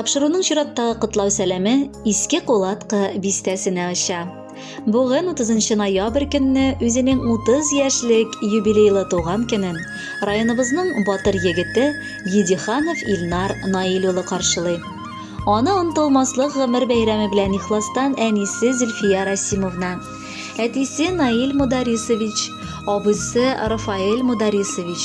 Тапшыруның чираттагы котлау сәламе Иске Кулаткы бистәсенә оча. Бүген 30 ноябрь көнне үзенең 30 яшьлек юбилейлы туган көнен районыбызның батыр егете Едиханов Илнар Наил улы каршылый. Аны онытылмаслык гомер бәйрәме белән ихластан әнисе Зөлфия Расимовна, әтисе Наил Мударисович, абыйсы Рафаэль Мударисович,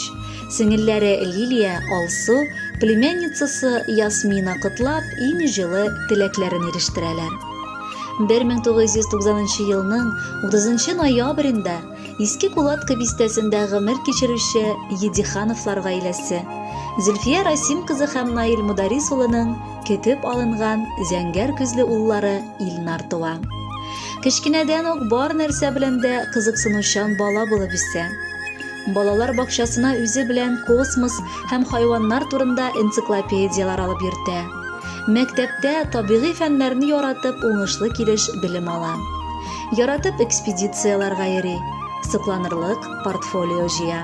сеңелләре Лилия, Алсу, племянницасы Ясмина котлап, иң җылы теләкләрен ирештерәләр. 1990 елның 30 ноябрендә Иске Кулатка бистәсендә гомер кичерүче Едихановлар гаиләсе, Зөлфия Расим кызы һәм Наил Мударис улының көтеп алынган зәңгәр күзле уллары Илнар туа. Кечкенәдән үк бар нәрсә белән дә кызыксынучан бала булып үсә. Балалар бакчасына үзе белән космос һәм хайваннар турында энциклопедияләр алып йөртә. Мәктәптә табигый фәннәрне яратып уңышлы килеш белем ала. Яратып экспедицияләргә йөри, сокланырлык портфолио җыя.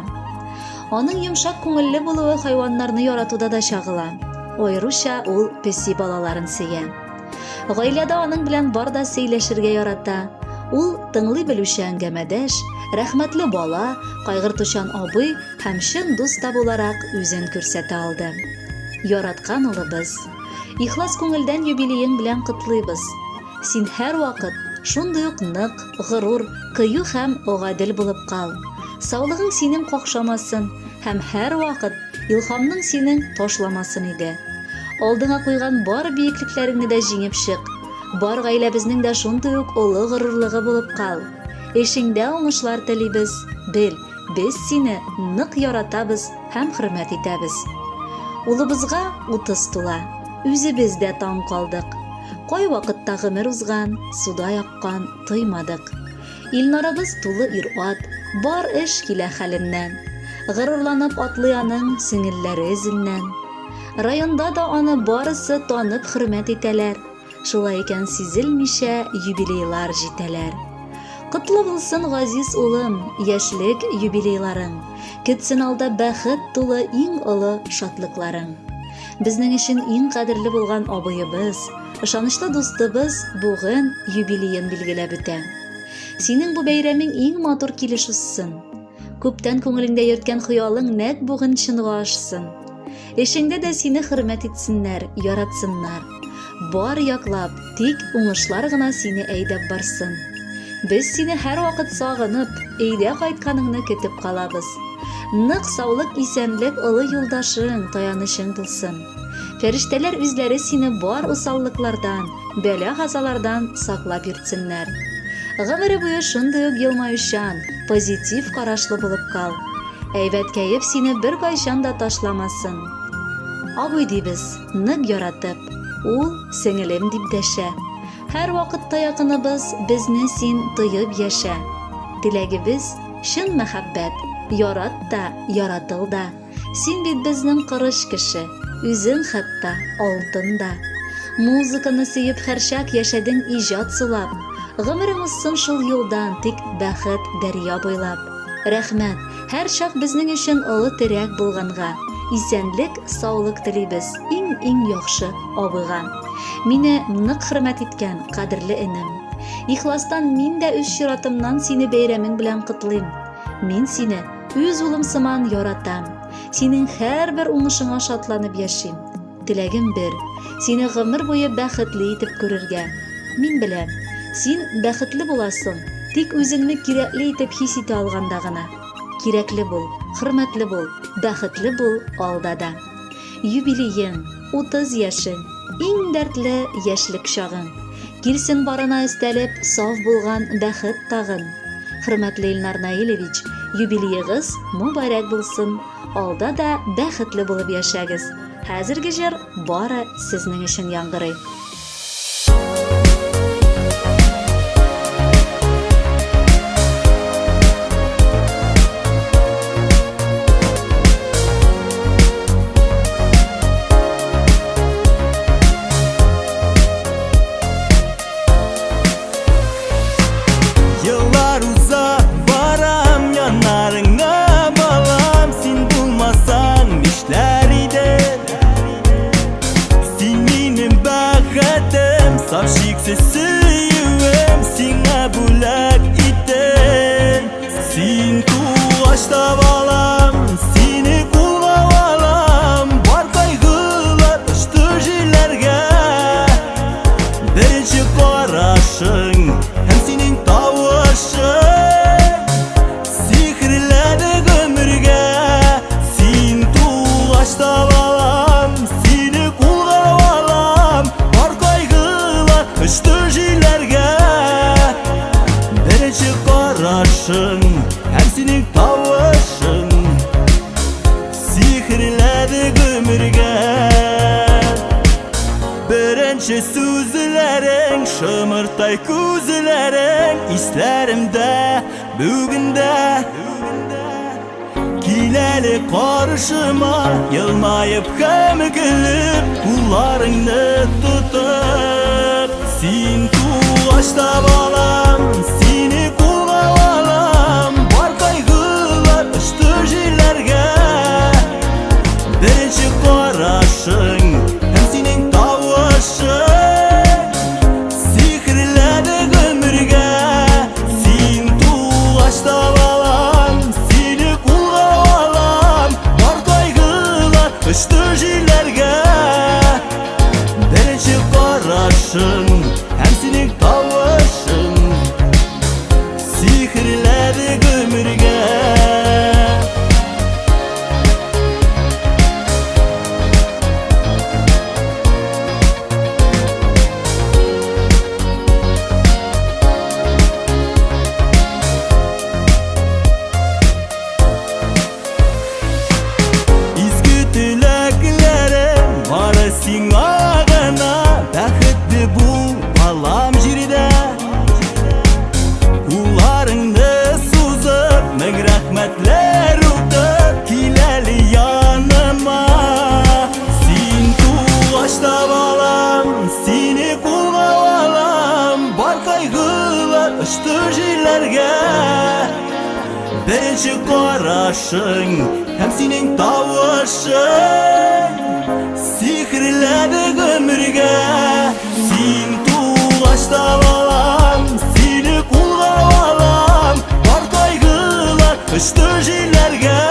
Аның йомшак күңелле булуы хайваннарны яратуда да чагыла. Аеруча ул песи балаларын сөя. Гаиләдә аның белән бар да сөйләшергә ярата. Ул тыңлый белүче әңгәмәдәш, рәхмәтле бала, кайгыртучан абый һәм чын дус та буларак үзен күрсәтә алды. Яраткан улыбыз! Ихлас күңелдән юбилеең белән котлыйбыз. Син һәрвакыт шундый ук нык, горур, кыю һәм гадел булып кал. Саулыгың синең какшамасын һәм һәрвакыт Илһамның синең ташламасын иде. Алдыңа куйган бар биеклекләреңне дә җиңеп чык. Бар гаиләбезнең дә шундый ук олы горурлыгы булып кал. Эшеңдә уңышлар телибез. Бел, без сине нык яратабыз һәм хөрмәт итәбез. Улыбызга 30 тула. Үзебез дә таң калдык. Кай вакытта гомер узган, судай аккан, тоймадык. Илнарыбыз тулы ир-ат, бар эш килә хәленнән. Горурланып атлый аның сеңелләре эзеннән. Районда да аны барысы танып хөрмәт итәләр. Шулай икән сизелмичә юбилейлар җитәләр. Котлы булсын, газиз улым, яшьлек юбилейларың. Көтсен алда бәхет тулы иң олы шатлыкларың. Безнең өчен иң кадерле булган абыебыз, Ышанычлы дустыбыз бүген юбилеен билгеләп үтә. Синең бу бәйрәмең иң матур килеш узсын. Күптән күңелеңдә йөрткән хыялың нәкъ бүген чынга ашсын. Эшеңдә дә сине хөрмәт итсеннәр, яратсыннар. Бар яклап, тик уңышлар гына сине әйдәп барсын. Без сине һәрвакыт сагынып, өйгә кайтканыңны көтеп калабыз. Нык саулык, исәнлек олы юлдашың, таянычың булсын. Фәрештәләр үзләре сине бар усаллыклардан, бәла-газалардан саклап йөртсеннәр. Гомере буе шундый ук елмаючан, позитив карашлы булып кал. Әйбәт кәеф сине беркайчан да ташламасын. Абый дибез, нык яратып, ул сеңелем дип дәшә. Һәрвакытта якыныбыз, безне син тоеп яшә. Теләгебез, чын мәхәббәт, ярат та, яратыл да. Син бит безнең корыч кеше, үзең хәтта алтын да. Музыканы сөеп һәрчак яшәдең иҗат сулап. Гомерең узсын шул юлдан, тик бәхет дәрья буйлап. Рәхмәт, һәрчак безнең өчен олы терәк булганга. Исәнлек, саулык телибез иң-иң яхшы абыйга. Мине нык хөрмәт иткән кадерле энем. Ихластан мин дә үз чиратымнан сине бәйрәмең белән котлыйм. Мин сине үз улым сыман яратам. Синең һәрбер уңышыңа шатланып яшим. Теләгем бер, сине гомер буе бәхетле итеп күрергә. Мин беләм, син бәхетле буласың, тик үзеңне кирәкле итеп хис итә алганда гына. Кирәкле бул, хөрмәтле бул, бәхетле бул алда да. Юбилеең, 30 яшең, иң дәртле яшьлек чагың. Килсен барына өстәлеп, саф булган бәхет тагын. Хөрмәтле Илнар Наилевич, юбилеегыз мөбарәк булсын, алда да бәхетле булып яшәгез. Хәзерге җыр бары сезнең өчен яңгырый. Еллар уза, барам яннарыңа, балам, син булмасаң нишләр идем? Син минем Беренче сүзләрең, шымыртай күзләрең исләремдә бүген дә. Кил әле каршыма, елмаеп һәм көлеп, кулларыңны тотып. Син тугач та балам, сине кулга алам, бар кайгылар очты җилләргә. Беренче карашың һәм синең тавышың сихерләде гомергә. Син тугач та балам, сине кулга алам, бар кайгылар очты җилләргә. Беренче карашың һәм синең тавышың сихерләде гомергә. Изге теләкләрем бары сиңа гына, бәхетле бул, балам, җирдә. Кулларыңны сузып, мең рәхмәтләр укып, кил әле яныма. Син тугач та балам, сине кулга алам, бар кайгылар очты җилләргә. Беренче карашың һәм синең тавышың сихерләде гомергә. Син тугач та балам, сине кулга алам, бар кайгылар очты җилләргә.